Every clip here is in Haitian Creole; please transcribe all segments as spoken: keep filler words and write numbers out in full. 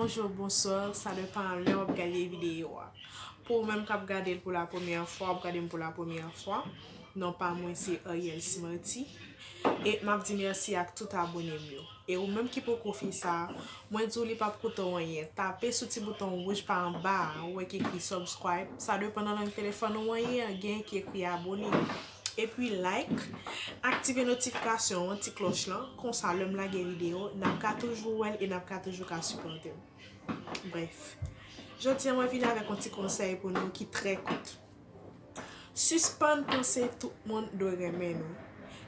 Bonjou, bonswa, sa depann lè w ap gade videyo a. Pou ou menm k ap gade l pou la premyè fwa, w ap gade m pou la premyè fwa, non pa mwen se Ariel Simanti. E m ap di mèsi ak tout abone m yo. E ou menm ki poko fè sa, mwen di w li p ap koute w anyen. Tape sou ti bouton wouj pa anba a, ou wè ki ekri subscribe. Sa depann nan lang telefòn ou an ye, gen ki ekri abone. Epi like, aktive notifikasyon an, ti klòch lan, konsa lè m lage videyo, n ap ka toujou wè l e n ap ka toujou ka sipòte m. Brèf, jodi a mwen vin avèk yon ti konsèy pou nou ki trè kout. Sispann panse tout moun dwe renmen nou.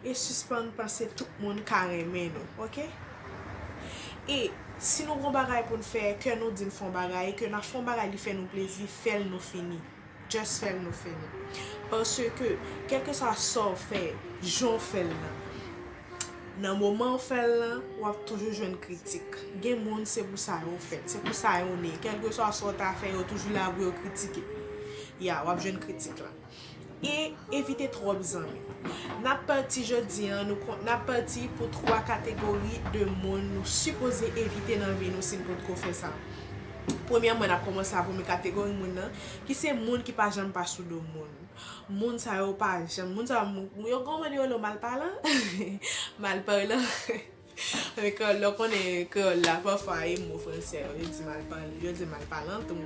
E sispann panse tout moun ka renmen nou, oke? E si nou gon bagay pou n fè, kè nou di n fè yon bagay, e kè n ap fè yon bagay, li fè nou plezi, fè l nou fini. Just fè l nou fini. Paske, kèlkeswa sa w fè, jan w fè l lan, nan moman w fè l lan, w ap toujou jwenn kritik. Gen moun, se pou sa yo fèt, se pou sa yo ne. Kèlkeswa sa w ta fè, yo toujou la pou yo kritike. Ya, w ap jwenn kritik lan. E evite twòp zanmi. N ap pati jodi a, nou kon-, n ap pati pou twa kategori de moun nou sipoze evite nan vi nou si n potko fè sa. Premyèman, n ap kòmanse a premye kategori moun nan, ki se moun ki pa janm pa sou do moun. Moun sa yo pa janm, moun sa yo, moun, yo gon moun yo rele yo malpalan. Malpalan. Kreyòl, lè w konnen kreyòl la, pafwa e mo fransè yo, yo di malpalan, yo di malpalan tou.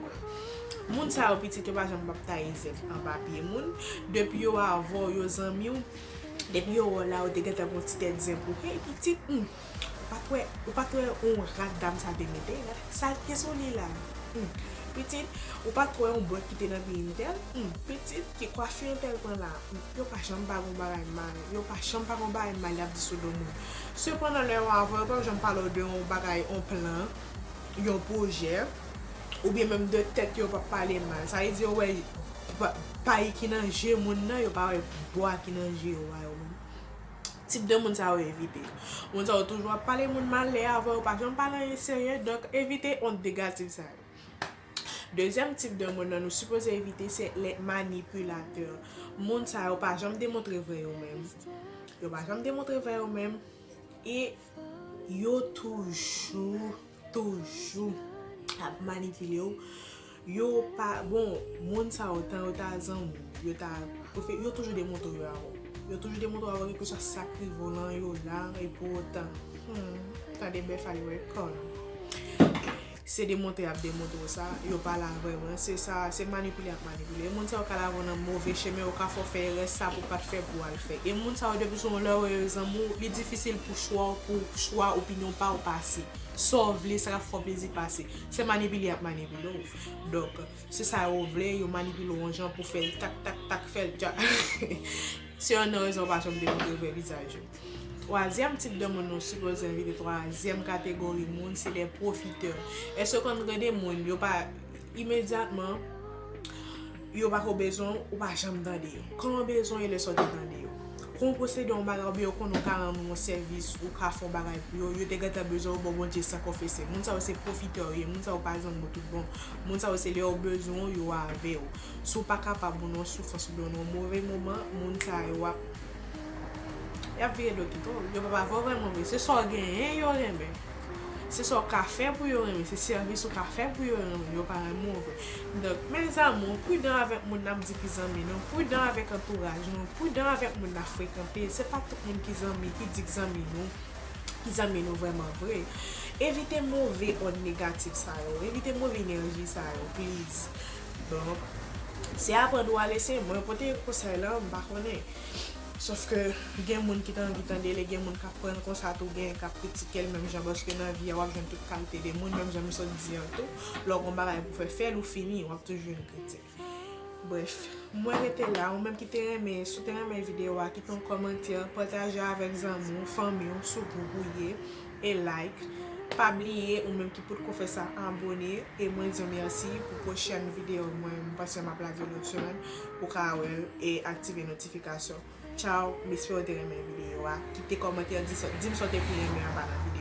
Moun sa yo pitit, yo pa janm p ap taye zèb anba pye moun. Depi yo avè w, yo zanmi w, depi yo wè w la, yo te gentan gon ti tèt zen pou, hey, pitit, hmm, ou pa t wè, ou pa t wè yon rad dam sa te mete, rad, sa l te sou li la. Hmm. Pitit, ou pa t wè yon bòt ki te nan peyi entèl? Hmm. Pitit, ki kwafi entèl pran la? Hmm. Yo pa janm pa gon bagay mal. Yo pa janm pa gon bagay mal y ap di sou do moun. Sepandan, lè yo avè w, yo p ap janm pale w de yon bagay, yon plan, yon pwojè, oubyen menm de tèt yo p ap pale mal. Sa vle di yo wè pa-, pay ki nan je moun nan, yo pa wè bwa ki nan je yo a yo menm. Tip de moun sa yo evite. Moun sa yo toujou ap pale moun mal, lè y avè w, yo pa janm pale anyen serye, donk evite ont negatif sa yo. Dezyèm tip de moun nan nou sipoze evite, se les manipulateurs. Moun sa yo pa janm demontre vrè yo menm. Yo pa janm demontre vrè yo menm. E yo toujou, toujou ap manipile w. Yo pa, bon, moun sa yo, tan yo ta zanmi w, yo ta, yo toujou demontre yo avè w. Yo toujou demontre yo avè w, kèlkeswa sa k rive w lan, yo la, e pou otan, hmm, tande bèf al wè kòn. Se demontre y ap demontre w sa, yo pa la vrèman. Se sa, se manipile y ap manipile. E moun sa yo ka lave w nan move chemen, yo ka fè w fè erè sa pou w pa t fè pou w al fè. E moun sa yo, depi sou yon lè yo zanmi w, li difisil pou chwa, pou chwa opinyon pa w pase. Sa w vle, sa k ap fè w plezi pase. Se manipile y ap manipile w. Donk, se sa yo vle, yo manipile w yon jan pou fè l tak, tak, tak, fè l dja. Se youn nan rezon w pa janm demontre vrè vizaj yo. Twazyèm tip de moun nou sipoze evite, twazyèm kategori moun, se des profiteurs. Èske w konn gen de moun, yo pa, imedyatman, yo pa ko bezwen w, ou pa janm tande yo. Kan w bezwen yo, lè sa w te tande yo. Kan w posede yon bagay, oubyen yo konnen w ka rann yon sèvis, ou ka fè yon bagay pou yo, yo te gentan bezwen w, bon, Bondye san konfese. Moun sa yo se pwofitè yo ye, moun sa yo pa zanmi w tout bon. Moun sa yo se lè yo bezwen w, yo avè w. Si w pa kapab, ou nan soufrans, oubyen w nan yon move moman, moun sa yo ap, y ap vire do kite w. Yo p ap avè w vrèman vre. Se sa w genyen yo renmen. Se sa w ka fè pou yo renmen. Se sèvis ou ka fè pou yo renmen. Yo pa renmen w vre. Donk, mes amours, pridan avèk moun n ap di ki zanmi nou. Pridan avèk antouraj nou. Pridan avèk moun n ap frekante. Se pa tout moun ki zanmi, ki di k zanmi nou, ki zanmi nou vrèman vre. Evite move ond negatif sa yo. Evite move enèji sa yo, please. Donk, se aprann ou ale, se mwen pote konsèy lan, m pa konnen. Sòf ke gen moun ki ta anvi tande l, e gen moun k ap pran l konsa tou, gen k ap kritike l menm jan, paske nan vi a w ap jwenn tout kalite de moun, menm jan m sot di an tou, lè w gon bagay pou fè, fè l ou fini, w ap toujou jwenn kritik. Brèf, mwen rete la, ou menm ki te renmen, si w te renmen videyo a, kite yon kòmantè, pataje avèk zanmi w, fanmi w, sou gwoup ou ye, e like. Pa bliye, ou menm ki potko fè sa, abone, e mwen di w mèsi pou pwochèn videyo mwen, m panse m ap lage lòt semèn, ou ka wè l e aktive notifikasyon. Tchaw, m espere w te renmen videyo a. Kite kòmantè, di sa, di m sa w te pi renmen anba nan videyo.